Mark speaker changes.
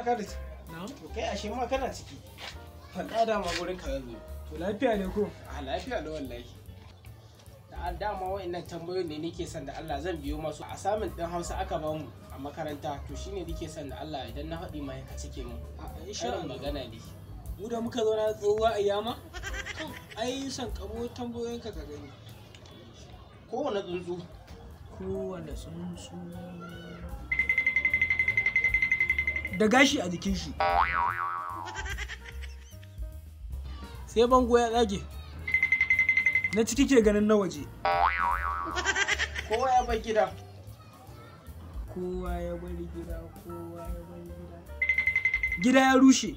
Speaker 1: Khalid.
Speaker 2: Na'am.
Speaker 1: To kai ashe ma kana ciki. Faɗa dama gurin ka zan zo.
Speaker 2: To lafiya ne ko?
Speaker 1: A lafiya da wallahi. Da dama wa'annan tambayoyin ne nake son da Allah zan biyo masu. A samun ɗin Hausa aka bamu a makaranta, to shine nake son da Allah idan na faɗi ma ka cike mu.
Speaker 2: A'a, insha
Speaker 1: Karin
Speaker 2: Allah.
Speaker 1: magana ne.
Speaker 2: Mu da muka zauna tsohuwa a yama? Ai san kamo tambayoyinka ka gani.
Speaker 1: Kowane tsuntsu.
Speaker 2: Kowane tsuntsu da gashi a jikin shi. Sai bango ya tsage. Na ciki ke ganin na waje.
Speaker 1: Kowa ya bar gida.
Speaker 2: Kowa ya bar gida, kowa ya bar gida. Gida ya rushe.